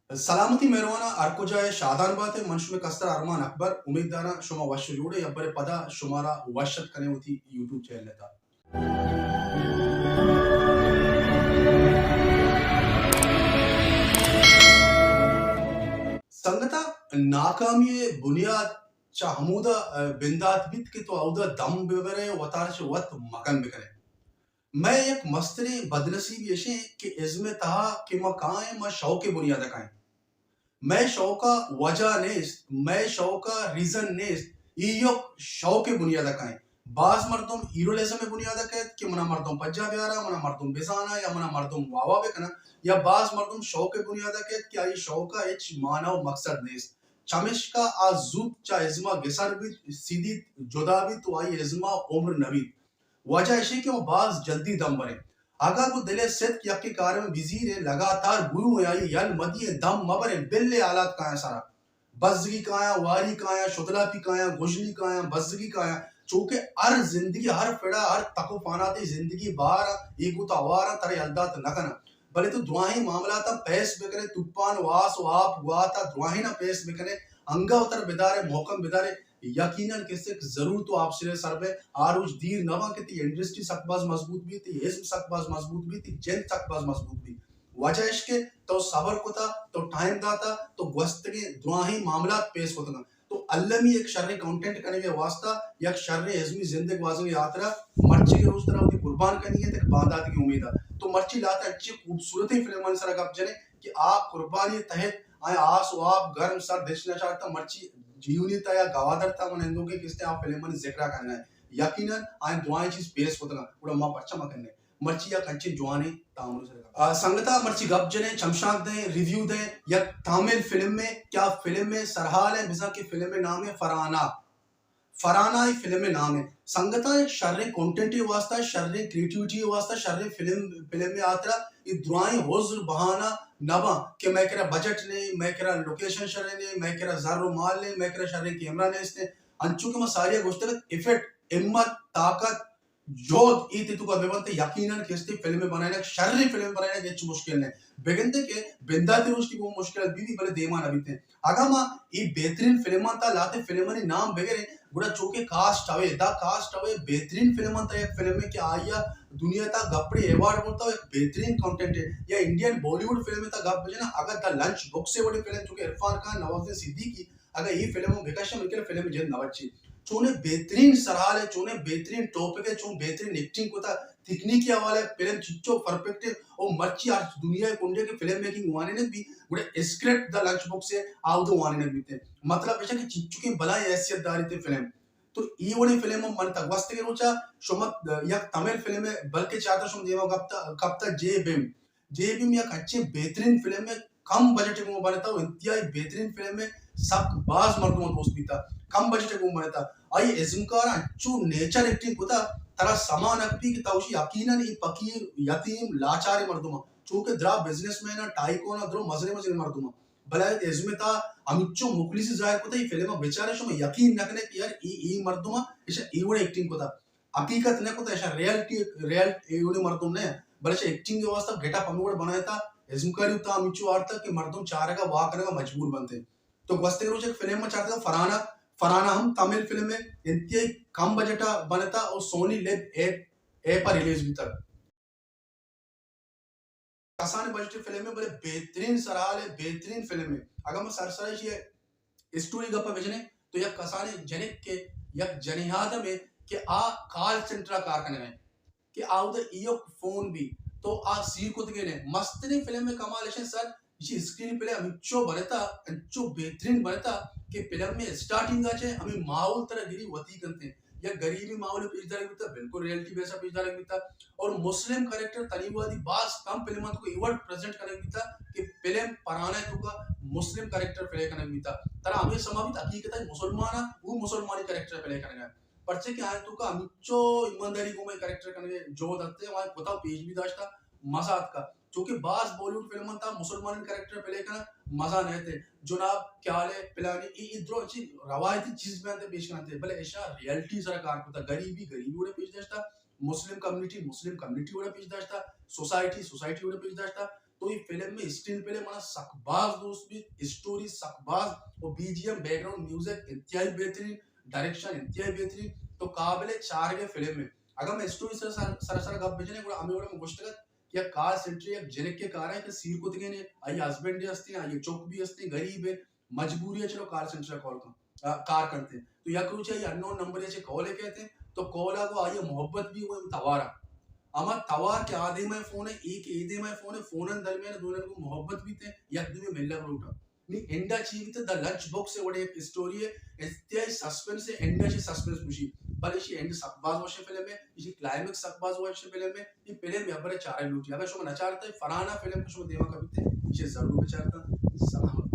سلامتی مہرواناں، ہر کجا ئے شادان بات ئے۔ من شمئے کستر ارمان اکبر، امید داراں شما وش و جوڑ ئے۔ یبرے پدا شمارا وش ات کنیں وتی یوٹیوب چینل ءِ تہا۔ سنگتاں، ناکامی ءِ بنیاد چہ ہمودا، ءَ، بندات بیت کہ تو اودا دم ببرئے، وتارا چہ وت مکن بکنئے۔ مئے یک مستریں بدنصیبی اش انت کہ ازم ءِ تہا کہ ما کائیں، ما شوق ءِ بنیاد ءَ کائیں۔ مئے شوق ءَ وجہ نیست، مئے شوق ءَ ریزن نیست، اے یک شوق ءِ بنیاد ءَ کائیں۔ باز مردم ہیروئزم ءِ بنیاد ءَ کئیت کہ منا مردم پجا بیاراں، منا مردم بزاناں یا منا مردم واہ واہ بکناں، یا باز مردم شوق ءِ بنیاد ءَ کئیت کہ آئی شوق ءَ ہچ معنی و مقصد نیست۔ چمیشکا آ زوت چہ ازم ءَ گسر بیت، سدیت، جدا بیت و آئی ازم ءَ عمر نہ بیت۔ وجہ اشی کہ ما باز جلدی دم بریں۔ اگاں گوں دل ءِ صدق یکیں کارے بزیریں، لگاتار برو ایں، آئی یل مدیئیں، دم مبریں، بلے حالات کایاں سرا۔ بزگی کایاں، واری کایاں، شتلاپی کایاں، گژنی کایاں، بزگی کایاں، چوکہ ہر زندگی، ہر پڑا، ہر تک و پانا تئی زندگی بہار ءَ، اے گوں تو ہوار ءَ، ترا یل دات نہ کناں۔ بلے تو دراہیں معاملاتاں پیس بکنے، توپان و آس و آپ گوات ءَ دراہیناں پیس بکنے، انگہ وترا بدارے، محکم بدارے، یقیناً کسے کہ ضرور تو آبشرے سر بئے، آ روچ دیر نہ باں کہ تئی انڈسٹری سک باز مضبوط بیت، تئی ازم سک باز مضبوط بیت، تئی جند سک باز مضبوط بیت۔ وجہ اش کہ تو صبر کتا، تو ٹائم داتا، تو گوستگیں دراہیں معاملات پیس کتگاں۔ تو المی یک شریں کنٹینٹ کنگے واسطہ، یک شریں ازمی زندگ گوازنگے ہاترا مرچی کے روچ ترا وتی قربان کنگے تک باندات کی امیدا۔ تو مرچی لاتا اچھی خوبصورتیں فلمانی سرا گپ جنے کہ آ قربانی تحت آیا آس و آپ گرم سرد ہچ نہ چارتا، مرچی جیونی تا یا گوادر تا من ہندوکیں کستے آ فلمانی ذکرا کرنا ہے۔ یقیناً آئیں دعائیں چیز پیش کتگا، گڑا ما پرچہ مکنیں۔ مرچی یک انچیں جوانیں تامرے سرا گپ۔ آ، سنگتا مرچی گپ جنیں، چمشانک دیں، ریویو دیں، یک تامل فلم میں کیا فلم میں سرحال ہے، بزاں کہ فلم میں نام ہے فرانہ۔ فرانہ ای فلم ءِ نام ءَ۔ سنگتاں، یک شریں کنٹینٹ ءِ واسطہ، شریں کریٹیوٹی ءِ واسطہ، شریں فلم، فلم ءِ ہاترا اے درائیں عذر بہانہ نہ باں کہ مئے کرا بجٹ نے، مئے کرا لوکیشن شریں نے، مئے کرا زر و مال نے، مئے کرا شریں کیمرہ نیست نے۔ انچو کہ ما ساری ءَ گوشتگ ات، ایفٹ، ہمت، طاقت، جہد اے تئی توکا بہ بنت، یقیناً کہ استے فلم بنائینگ، شریں فلم بنائینگ ہچ مشکل نہ۔ بگندے کہ بنداتی روچ تئی گوں مشکل بی بی، بلے دیما نہ بیتیں۔ اگاں ما اے بہترین فلماں تا لہتے فلمانی نام بگریں، گڑا چوکہ کاسٹ اوے، دا کاسٹ اوے بہترین فلماں تا یک فلمے کہ آئی ءَ دنیا تا گپڑے ایوارڈ برتا و یک بہترین کنٹینٹ ہے۔ یا انڈین بالی ووڈ فلم تا گپ بجنا، اگاں دا لنچ باکس وڑے فلم چوکہ عرفان خان، نوازالدین صدیقی، اگاں اے فلم بکشاں، من کرا فلم جند نہ بچی۔ چونیں بہترین سرحال ہے، چونیں بہترین ٹاپک ہے، چون بہترین ایکٹنگ کتا، تکنیکی حوالہ ءَ فلم چنچو پرفیکٹ ہے، او مرچی ہر دنیا ءِ کنڈے کہ فلم میکنگ وانینگ بی، گڑا اسکرپٹ دا لنچ باکس ہے، آودو وانینگ بیتے۔ مطلب ایشا کہ چنچکیں بلائیں حیثیت داری تے فلم۔ تو ای وڑیں فلم من تا گوستگیں روچا شما یک تمل فلم ہے، بلکہ چاہتا شما دیما کپتا، کپتا جے بیم۔ جے بیم یک اچیں بہترین فلم ہے، کم بجٹ گوں بنتا و انتہائی بہترین فلم ہے، سک باز مردم دوست بیتا، کم بجٹ گوں بنتا۔ آئی ازمکار انچو نیچر ایکٹنگ کتا، ترا سما نہ کپی کہ توشی یقیناً ای فقیر، یتیم، لاچاریں مردم، چونکہ درا بزنس مین، ٹائیکون، درو مزنیں مزنیں مردم۔ بلے ازمتا ہمچو مخلصی ظاہر کتا، ای فلم بچارے شما یقین نہ کنے کہ یار ای، ای مردم ایشا ای وڑ ایکٹنگ کتا۔ حقیقت نہ کتا، ایشاں ریئلٹی، ریئل ایونے مردم نہ، بلے ایشاں ایکٹنگ ءِ واسطہ گیٹ اپ ہمے وڑ بنائینتا، ازمکاری تا ہمینچو آرتا کہ مردم چارگا وا کنگا مجبور بنتے۔ تو گوستگیں روچ یک فلم ما چارتا فرانہ، فرانہ ہم تامل فلم ہے، انتہائی کم بجٹ ءَ بنتا اور سونی لیب ایپ، ایپ ءَ ریلیز بیتا۔ کسانیں بجٹ فلم ہے، بلے بہترین سرحال ہے، بہترین فلم ہے۔ اگاں ما سر سر ایشی اسٹوری گپ ءَ بجنیں تو یک کسانیں جنک کہ یک جنیں آدمے کہ آ کال سینٹر ءَ کار کنگ ءَ کہ آ اودا ایوک فون بی تو آ سیر کتگینے۔ مستریں فلم ءِ کمال اشیں سر، ایشی اسکرین پلے ہمینچو بنتا، انچو بہترین بنتا کہ فلم ءِ اسٹارٹنگ ءَ چہ ہمیں ماحول ترا گری وتی کنتے۔ یک غریبی ماحول پیش دارگ بیتا، بالکل ریئلٹی بیسا پیش دارگ بیتا۔ اور مسلم کریکٹر تنی وہدی باز کم فلم ءِ توکا ایوڑ پریزنٹ کنگ بیتا کہ فلم پرانے توکا مسلم کریکٹر پلے کنگ بیتا۔ ترا ہمیں سما بیت حقیقتا مسلمان ءَ، وہ مسلمانی کریکٹر پلے کنگ ءَ۔ پرچے کہ آئیں توکا ہمینچو ایمانداری گوں مئے کریکٹر کنگ ءِ جہد ہستے، آئیں کتا پیش بھی داشتا، مزہ اتکا۔ چونکہ باز بالی ووڈ فلم تا مسلمانانی کریکٹر پلے کنگ مزہ نہ تے۔ جناب، کیا حال ہے، پلانی، ای، ای درو چی روایتی چیز بیانتے پیش کنتے، بلے ایشاں ریئلٹی سرا کار کتا، غریبی، غریبی وڑے پیش داشتا، مسلم کمیونٹی، مسلم کمیونٹی وڑے پیش داشتا، سوسائٹی، سوسائٹی وڑے پیش داشتا۔ تو اے فلم ءِ اسٹل پلے منا سک باز دوست بیت، اسٹوری سک باز، او B G M, background music انتہائی بہترین، ڈائریکشن انتہائی بہترین، تو قابل چارگ ءِ فلم ءِ۔ اگاں ما اسٹوری سر سر سر سر گپ بجنیں، گڑا ہمے وڑا من گوشتگ ات کہ یک کال سینٹر یک جنکے کار ءَ کہ سیر کتگیں، آئی ہسبینڈ ہستیں، آئی چک بھی ہستیں، غریب ہے، مجبوری ءَ چلو کال سینٹر ءَ کال کن، آ، کار کنت۔ تو یک روچے آئی انون نمبر ءَ چہ کال ءَ کئیت، تو کال ءَ گوں آئی ءَ محبت بھی، گوں توار ءَ۔ ہما توار کہ آ دیم ءَ فون ءَ، اے کہ اے دیم ءَ فون ءَ، فونانی درمیان ءَ دوئینانی گوں محبت بیت، یک دومی ءَ ملگ لوٹاں۔ نی اینڈ ءَ چی بیت؟ دا لنچ باکس ءِ وڑیں یک اسٹوری ءِ، انتہائی سسپنس ءِ، اینڈ ءَ چہ سسپنس گوشی، بلے ایشی اینڈ سک باز وشیں فلم ءِ، ایشی کلائمیکس سک باز وشیں فلم ءِ۔ اے فلم ءَ ہبر ءَ چارگ لوٹی۔ اگاں شما نہ چارتگ، فرحانہ فلم کہ شما دیما کپیت، ایشی ضرور بچارتاں۔ سلامت۔